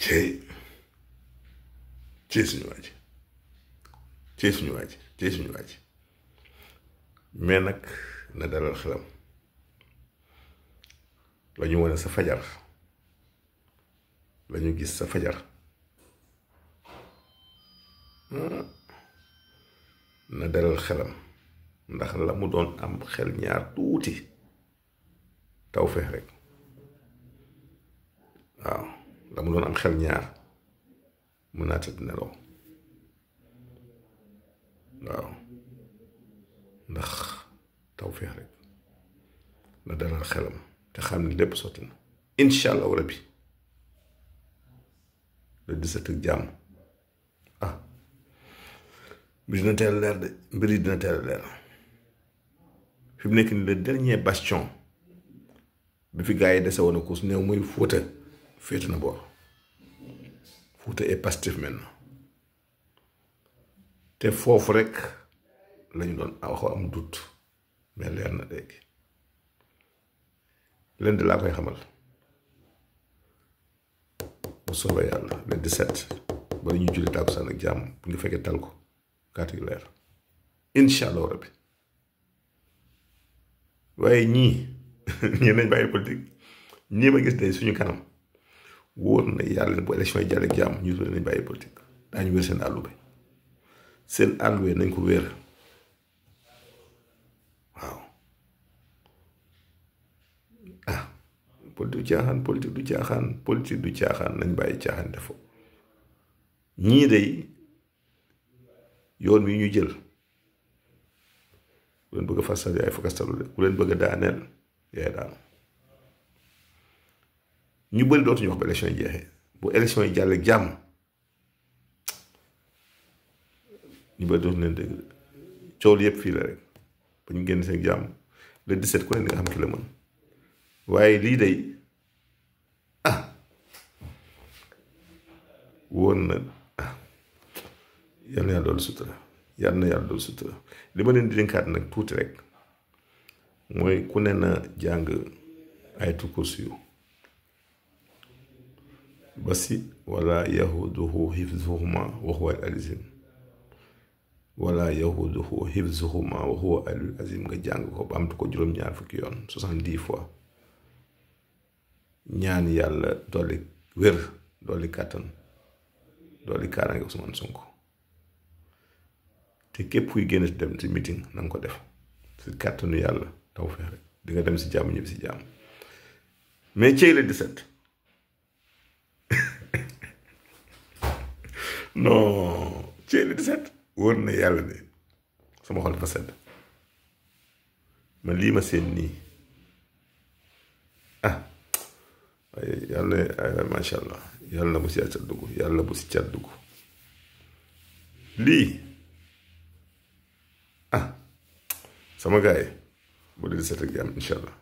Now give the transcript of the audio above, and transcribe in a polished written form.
cey cey suñu waaj cey suñu waaj cey suñu waaj mais nag na dalal xelam la ñu wane sa fajar la ñu gis sa fajar na dalal xelam ndax la mu doon am xel ñaar tuuti taw feex rek waaw la mu doon am xel ñaar mën naa tëdd nelaw waaw ndax taw feex rek na dalal xelam te xam ni lépp sotti na incha allahu rabbi le 17 ak jàmm mbir dina teel leer de mbir yi dina teel leer fi mu nekk ni le dernier bastion bi fi gars yi dese woon a kuus néew muy Fuuta féetu na boor Fuuta est Pastef maintenant te foofu rek lañu doon waxoo am doute mais leer na léegi leen di laa koy xamal bu soobee yàlla le 17 bala ñu julli tàkkusaan ak jàmm bu ñu fekkee tal ko kaati leer incha allahu rabbi waaye ñii nañ bàyyi politique ñii ma gis tey suñu kanam wóor na yàlla bu élection yi jàll ak jàmm ñu nañ bàyyi politique daañu wér seen àllu bi seen àllu bi nañ ko wér waaw politique du caaxaan nañ bàyyi caaxaan defo ñii day yoon wi ñu jël ku leen bëgg a fasal yaay fakastalu de ku leen bëgg a daaneel yaay daanu ñu bëri dootuñu wax ba élection yi jeexee bu élection yi jàll jàmm ñu bëri dootuñu leen dégg coow li yëpp fii la rek ba ñu génn seen jàmm le 17 ku ne nga xam ki la mën waaye lii day woon na yal na yàlla doolu sutura yal na yàlla doolu sutura li ma leen di dénkaat nag tuuti rek mooy ku ne na jàng ayatul kursi yu basi wala yahuduhu hifzuhuma wa huwa al azim wala yahuduhu hifzuhuma wa huwa al azim nga jàng ko ba amtu ko juróom-ñaar fukki yoon 70 fois ñaan yàlla dolli wér dolli kàttan dolli kaaraange Ousmane Sonko te képp kuy génn dem ci meeting na nga ko def si kàttanu yàlla taw feex rek di nga dem si jàmm ñëpp si jàmm mais cey le 17 non cey le 17 wóor na yàlla de sama xol dafa sedd man lii ma seen nii waaye yàlla macha allah yàlla na bu si cat dugg yàlla bu si cat dugg lii sama gars yi bu dee 17 ak jàmm incha allah